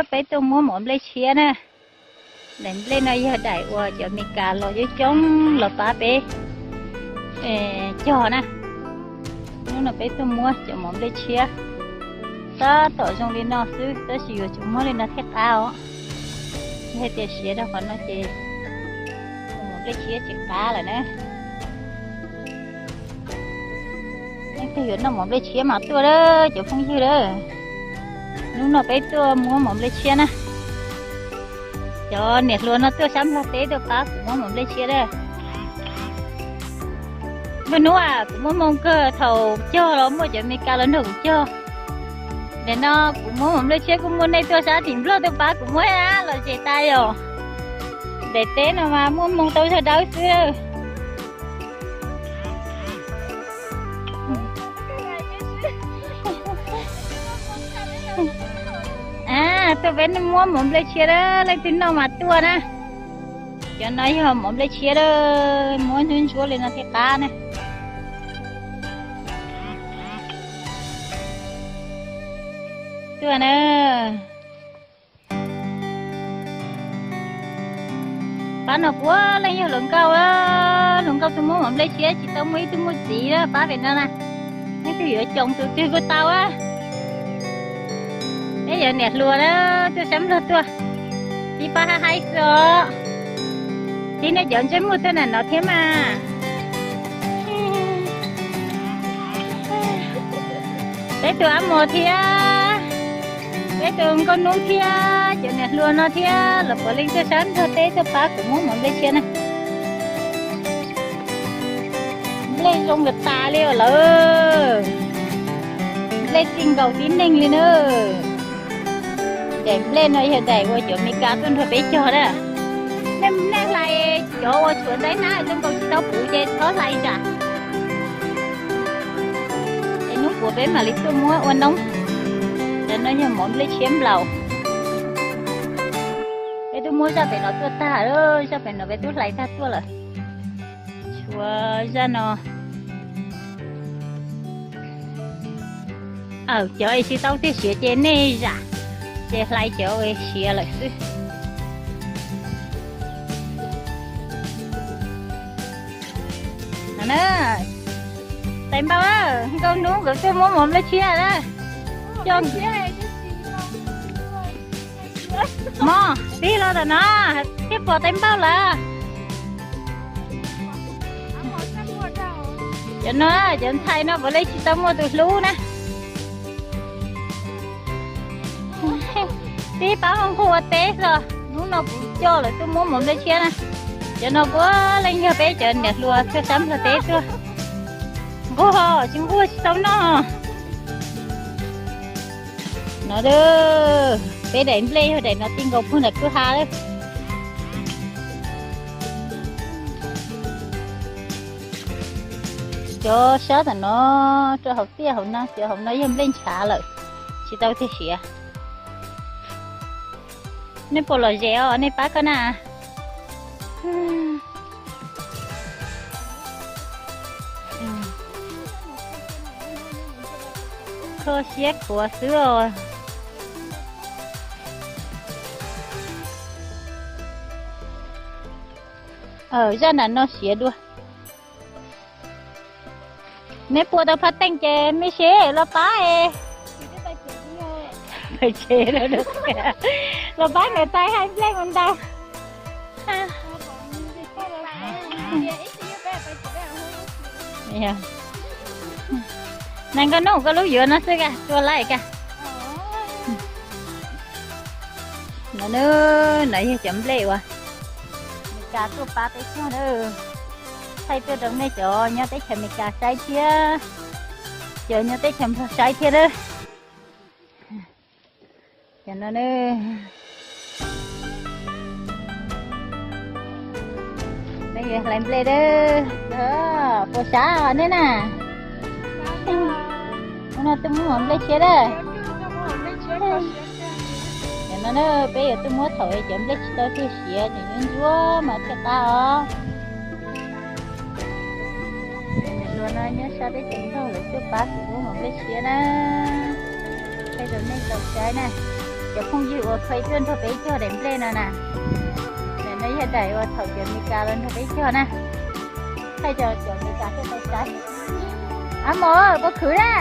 Peb tuaj muab mov nplej tshiab na. Daim nplej no yog daim uas cov Amelikas los coob coob los pab peb cog na. Hnub no peb tuaj muab cov mov nplej tshiab. Tab tom zoo li no xwb tab sis yuav tsum muab li no thiaj qab os. Yog hais tias siav rau qhov no ces mov nplej tshiab tsis qab lawm na. Leej twg yuav noj mov nplej tshiab mas tuaj lawm cov phooj ywg lawm. Hnub no peb tuaj muab mov nplej tshiab na. Cov niam hluas no tuaj sab Nplog teb tuaj pab kuv muab mov nplej tshiab lawm. Npawg Hnub, kuv muaj hmoo kawg thaum cog los muaj cov Amelikas los nrog kuv cog. Nim no kuv muab mov nplej tshiab kuj muaj nej tuaj sab tim Nplog tuaj pab kuv muab los zes tas yom. Daim teb no mas muaj hmoo tau zog dawb xwb. A, tuaj peb muab mov nplej tshiab lawm, leej twg noj mas tuaj na. Cov no yog mov nplej tshiab lawm, muab ntsuab ntsuab li no thiaj qab na. Tuaj na. Pab no puav leej yog hluas nkauj, hluas nkauj tuaj muab mov nplej tshiab tsis tau muaj ib tug muaj txiv na pab pem no na. Leej twg yuav coom tus twg kuj tau. Peb yog niam hluas na, tuaj sab Nplog tuaj, tib pab haib haib xwb os. Tib nej cov ntsej muag tuaj nram no thiab mas. Peb tus Ab Mos thiab, peb tus Nkauj Hnub thiab, cov niam hluas no thiab los puav leej tuaj sab Nplog teb tuaj pab kuv muab mov nplej tshiab na. Nplej zoo nkaus tas li os lawm. Nplej txij nkaus tib neeg li na. Daim nplej no yog daim uas cov Amelikas tuaj nrog peb cog na. Nej, nej hlais cov uas tshuav ntaub nab zoo nkaus tsis tau puv ces txhob hlais tsam. Es hnub puav peb mam li tuaj muab ua noob. Cov no yog mov nplej tshiab nplaum. Peb twb muab zaj pem no tuaj tag, zaj pem no peb twb hlais tag tuaj lawm. Tshuav zaj no. Aw, cov es tsis tau tiag siav ces nej zam, ces hlais cov siav lawm xwb. No na, tais npauj, Nkauj Hnub nkawd tuaj muab mov nplej tshiab na. Coj mov pib los tam no thiaj pom tais npauj lawm. Cov no, cov ntxhais no puav leej tsis tau muaj tus hlub na. Tib pab nquag ua teb xwb, hnub no kuv coj lawv tuaj muab mov nplej tshiab na. Cov no puav leej yog peb cov niam hluas tuaj sab Nplog teb tuaj. Nquag, tsis nquag tsis tau noj. No, peb daim nplej yog daim no txij nkaus puag nram kwj ha lawm. Cov sab tam no rau hauv tiaj hauv no, cov hauv no yog nplej ntshav lawm, tsis tau tiag siav. Nej puas lom zem os, nej pab koj na. Kho siab khuav xwb os. Zaj nram no siav dua. Neb puas tau phaj teej ces me se los pab es. Los pab nkawd tais hais nplej mus ntau. Nees Nkauj Hnub, koj lub yuav no xwb ka, tua laij ka. No, no yog cov nplej uas Meskas tuaj pab peb cog na. Thaij tuaj rau nej cov nyob teb chaws Meskas saib thiab cov nyob teb chaws Nplog saib thiab na. Cov no, nej yuav hlais nplej a, puas sab nej na? Hnub no tuaj muab nplej tshiab a. Cov no na, peb yuav tuaj muab thaum cov nplej tsis tau tiag siav, cov ntsuab mas thiaj qab os. Cov niam hluas no nyob sab teb chaws Nplog lawv tuaj pab kuv muab nplej tshiab na. Thaij rau nej tau saib na. Cov phooj ywg uas kha tuaj nrog peb cog daim nplej no na. Daim no yog daim uas thaum cov Amelikas los nrog peb cog na. Thaij cov Amelikas thiaj tau saib. Ab mos, puas khwv na?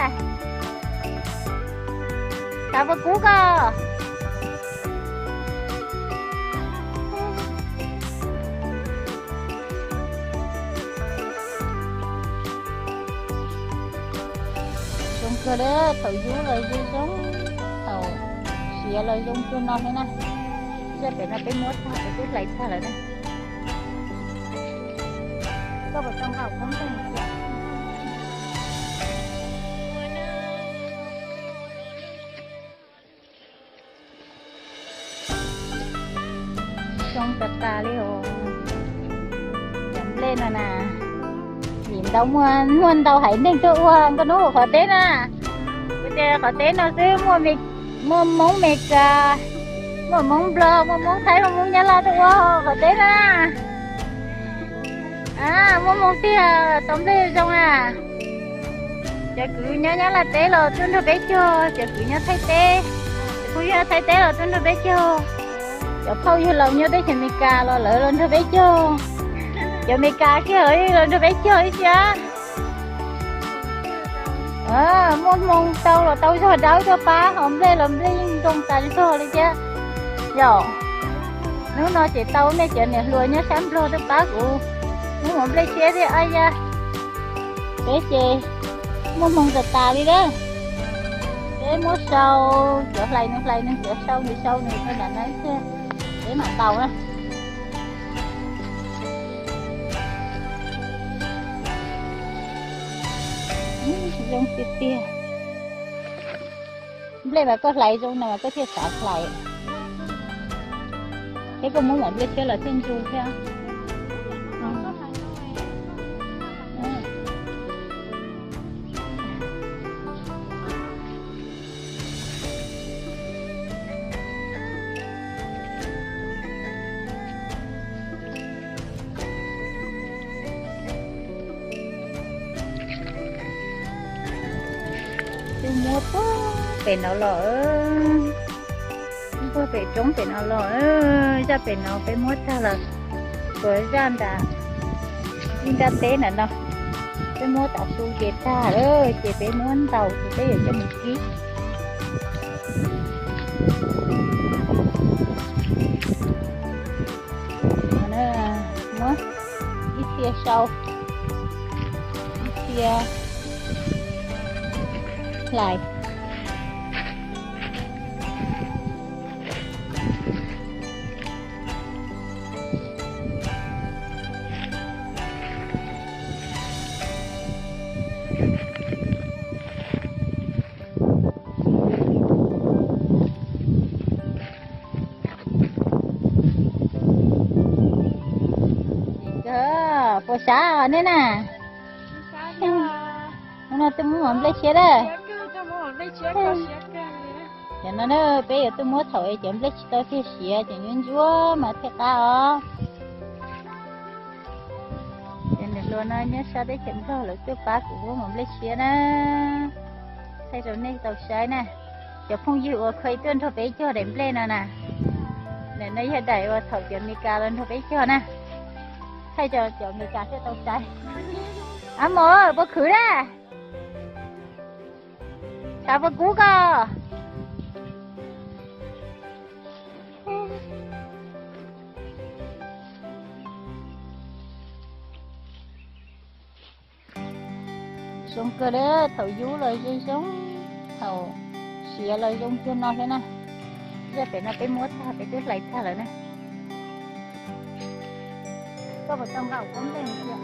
Xav puas kub koj? Zoo kawg li, thaum yub los zoo zoo, thaum siav los zoo cuag no thiab na. Zaj pem no peb muab tag, peb twb hlais tag lawm na. Koj puas tau nqa koob ntej? Zoo tas tas li os. Cov nplej no na, vim ntau muaj, muaj ntau haiv neeg tuaj ua, koj hnub ua qhov teb na. Kuv tias qhov teb no xwb, muaj Hmoob Amelikas, muaj Hmoob Nplog, muaj Hmoob Thaib, muaj Hmoob Nyab Laj tuaj ua qhov teb na. Muaj hmoo tiag, tau nplej zoo na. Cov kwv nyob Nyab Laj teb los tuaj nrog peb cog, cov kwv nyob Thaib teb, cov phooj ywg Thaib teb los tuaj nrog peb cog, cov phauj yawg laus nyob teb chaws Amelikas los lawv los nrog peb cog, cov Amelikas kiag los nrog peb cog ib siab. Muaj hmoo tau los tau zog dawb tuaj pab, hauv nplej los nplej yeej zoo tas zog li thiab. Yog hnub no ces tau nej cov niam hluas nyob sab Nplog tuaj pab kuv muab hmoov nplej siab thiab ab ya. Peb ces muaj hmoo tas tas li na. Peb muab sau, cov hlais nws hlais nws, cov sau nws sau nws rau nram no thiab, peb mam tau na. Zoo tiag tiag. Nplej mas koj hlais zoo no mas koj thiaj xav hlais. Thiab koj muab hmoov nplej siab los thiaj ntsu thiab. Twb muab puag pem no los, puag pem roob pem no los, zaj pem no peb muab tag lawm. Tsuas zaj nram ib nrab teb ntawm no, peb muab tas su ces tag lawm ces peb muab ntaus ces peb yuav coj mus kib. Muab ib txhia sau, ib txhia hlais. Puas sab nej na? Hnub no twb muab hmoov nplej siab lawm. Cov no na peb yuav tuaj muab thaum es cov nplej tsis tau tiag siav ces ntsuab ntsuab mas thiaj qab os. Ces niam hluas no nyob sab teb chaws Nplog lawv tuaj pab kuv muab hmoov nplej siab na. Thaij rau nej tau saib na. Cov phooj ywg uas kha tuaj nrog peb cog daim nplej no na. Daim no yog daim uas thaum cov Amelikas los nrog peb cog na. Thaij rau cov Amelikas thiaj tau saib. Ab mos, puas khwv na? Xav puas kub koj? Zoo kawg li, thaum yub los zoo zoo, thaum siav los zoo cuag no thiab na. Zaj pem no peb muab tag, peb twb hlais tag lawm na. Koj puas tau nqa koob ntej tiag?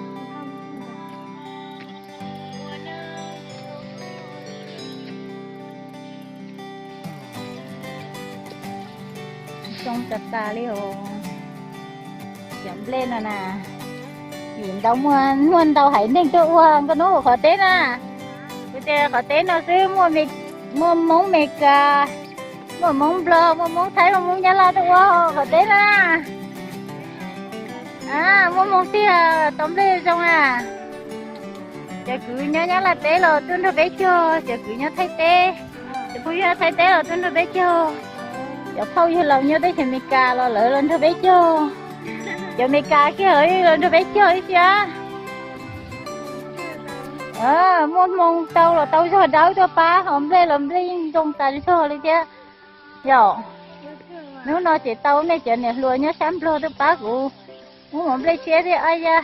Zoo tas tas li os. Cov nplej no na, vim ntau muaj, muaj ntau haiv neeg tuaj ua, koj hnub ua qhov teb na. Kuv tias qhov teb no xwb, muaj Hmoob Amelikas, muaj Hmoob Nplog, muaj Hmoob Thaib, muaj Hmoob Nyab Laj tuaj ua qhov teb na. Muaj hmoo tiag, tau nplej zoo na. Cov kwv nyob Nyab Laj teb los tuaj nrog peb cog, cov kwv nyob Thaib teb, cov phooj ywg Thaib teb los tuaj nrog peb cog, Cov phauj yawg laus nyob teb chaws Amelikas los lawv los nrog peb cog. Cov Amelikas kiag los nrog peb cog ib siab. Muaj hmoo tau los tau zog dawb tuaj pab, hos nplej los nplej yeej zoo tas zog li thiab. Yom, hnub no ces tau nej cov niam hluas nyob sab Nplog tuaj pab kuv muab mov nplej tshiab thiab. Ab ya,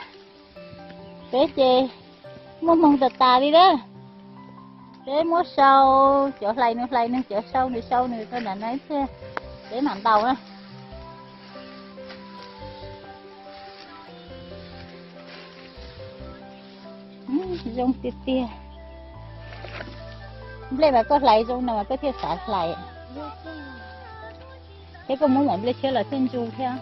peb ces muaj hmoo tas tas li na. Peb muab sau, cov hlais nws hlais nws, cov sau nws sau nws rau nram no ib pliag peb mam ntaus na. Zoo tiag tiag. Nplej mas koj hlais zoo no mas koj thiaj xav hlais. Thiab koj muab mov nplej tshiab los thiaj ntsu thiab.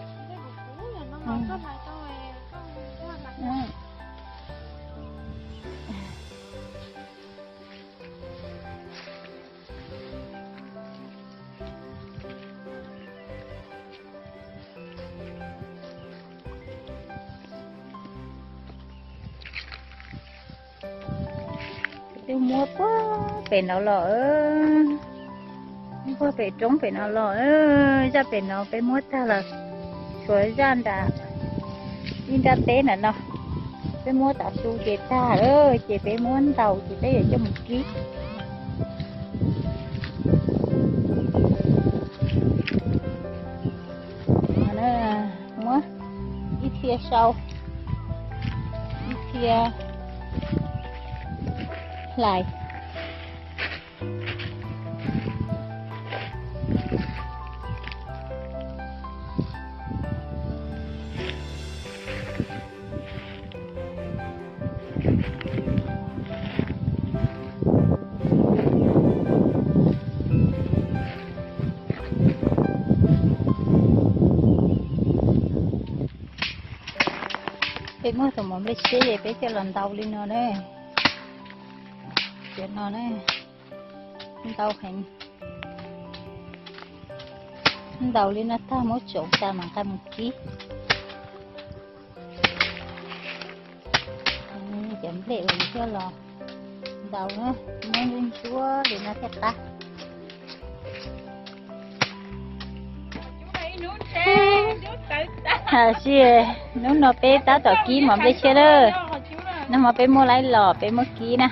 Twb muab puag pem no los, muab puag pem roob pem no los, zaj pem no peb muab tag lawm, tshuav zaj nram ib nrab teb nram no, peb muab tav su ces tag lawm ces peb muab ntaus ces peb yuav coj mus kib. Muab ib txhia sau, ib txhia hlais. Peb muab tus mov nplej tshiab es peb coj los ntaus li no na. Cov no na, ntau heev. Ntaus li no tag muab tsoov tas mam nqa mus kib. Cov nplej uas thiaj los ntaus na, muab ntsuab ntsuab li no thiaj qab. Tab sis hnub no peb tab tom kib mov nplej tshiab lawm. Nag hmo peb muab laib los peb muab kib na.